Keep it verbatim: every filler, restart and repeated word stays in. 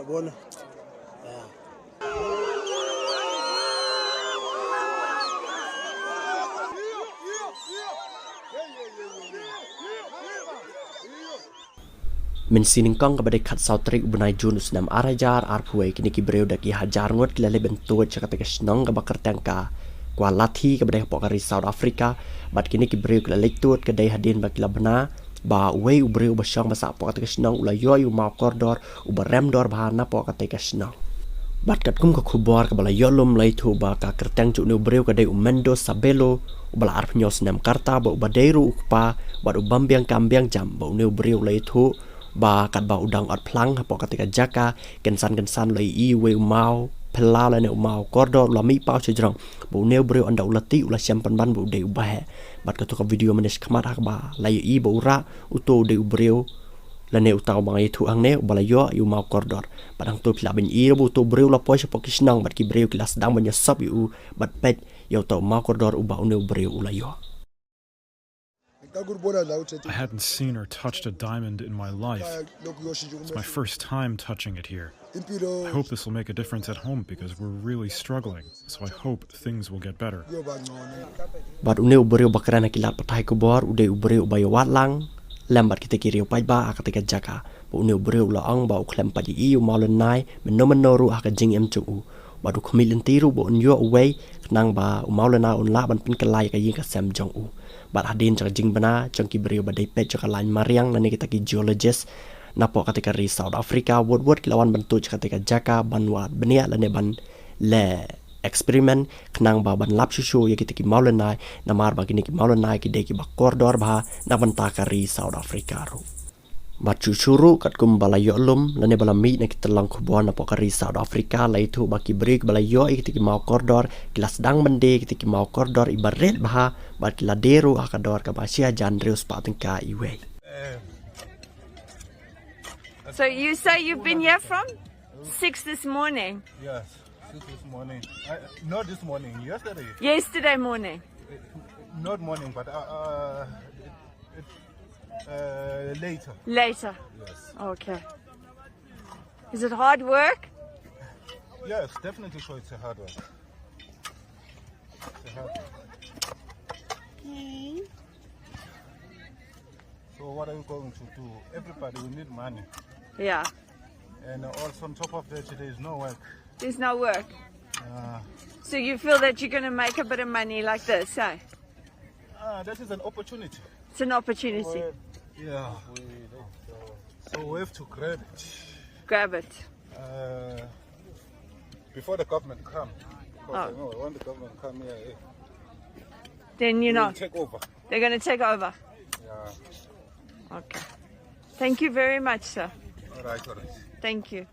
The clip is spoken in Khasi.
One. Mynsiem nyngkong kaba dei khatsaw tarik u bnai Jun u snem ar hajar arphew wei, kine ki briew da ki hajar ngut ki la leit ban tuid sha kata ka shnong kaba kyrteng ka Kwalathi kaba dei hapoh ka ri South Africa. Bad kine ki briew ki la leit tuid ka dei hadien ba ki la bna ba uwei u briew uba shong ba sah hapoh kata ka shnong u la ïoh ïa u maw kordor uba rem dor bha napoh kata ka shnong. Bad katkum ka khubor kaba la ïoh lum la ïathuh ba ka kyrteng jong une u briew ka dei u Mendo Sabelo, uba la arphew hynñiew snem ka rta, bad uba dei ruh u kpa bad u bym biang kam biang jam. Bad une u briew la ïathuh ba katba u dang ot phlang hapoh kata ka jaka, kynsan kynsan u la ïohi uwei u maw phyllaw lane u maw kordor u la mih paw sha jrong. Bad une u briew ynda u la tih u la shem pynban ba u dei uba heh. Bad kato ka video mynne shakhmat ha kaba la ïohi ba u rah, uto u dei u briew lane uta uba nga ïathuh hangne uba la ïoh ïa u maw kordor. Bad hangto phi lah ban ïohi ruh ba uto u briew u la poi shapoh ki shnong bad ki briew ki la sdang ban ïasop ïa u bad peit ïa uta u maw kordor uba une u briew u la ïoh. I hadn't seen or touched a diamond in my life. It's my first time touching it here. I hope this will make a difference at home because we're really struggling. So I hope things will get better. Bad une u briew ba kren ha ki lad pathai khubor u dei u briew uba ïa wad lang lem bad kita ki riew paidbah ha kata ka jaka. Bad une u briew u la ong ba u khlem pat ïohi ïa u maw lynnai mynno mynno ruh ha ka jingim jong u. Bad u khmih lynti ruh ba un ïoh uwei khnang ba u maw lynnai un lah ban pynkylla ïa ka ïing ka sem jong u. Bad hadien jong ka jingbna jong ki briew ba dei peit jong ka lain mariang lane kita ki geologist napoh kata ka ri South Africa, wut wut ki la wan ban tuid sha kata ka jaka ban wad bniah lane ban leh experiment khnang ba ban lap shuh shuh ïa kita ki maw lynnai, namar ba kine ki maw lynnai ki dei kiba kordor bha na bynta ka ri South Africa ruh. Bad shuh shuh ruh katkum ba la ïoh lum lane ba la mih na ki tyllong khubor napoh ka ri South Africa la ïathuh ba ki briew kiba la ïoh ïa kita ki maw kordor ki la sdang ban die ïa kita ki maw kordor iba rit bha bad ki la die ruh ha ka dor kaba shi hajar hynriew spah tyngka iwei. So you say you've been here from six this morning? Yes, six this morning. I, not this morning, yesterday. Yesterday morning? Not morning, but uh, uh, it, it, uh, later. Later? Yes. Okay. Is it hard work? Yes, definitely sure it's a hard work. It's a hard work. So what are you going to do? Everybody, we need money. Yeah. And also on top of that, there is no work. There's no work. Uh, So you feel that you're going to make a bit of money like this, eh? Ah, that is an opportunity. It's an opportunity. Yeah. So we have to grab it. Grab it. Uh, before the government come. Because I know when the government come here, eh, Then you know take over. They're going to take over. Yeah. Okay. Thank you very much, sir. All right, all right. Thank you.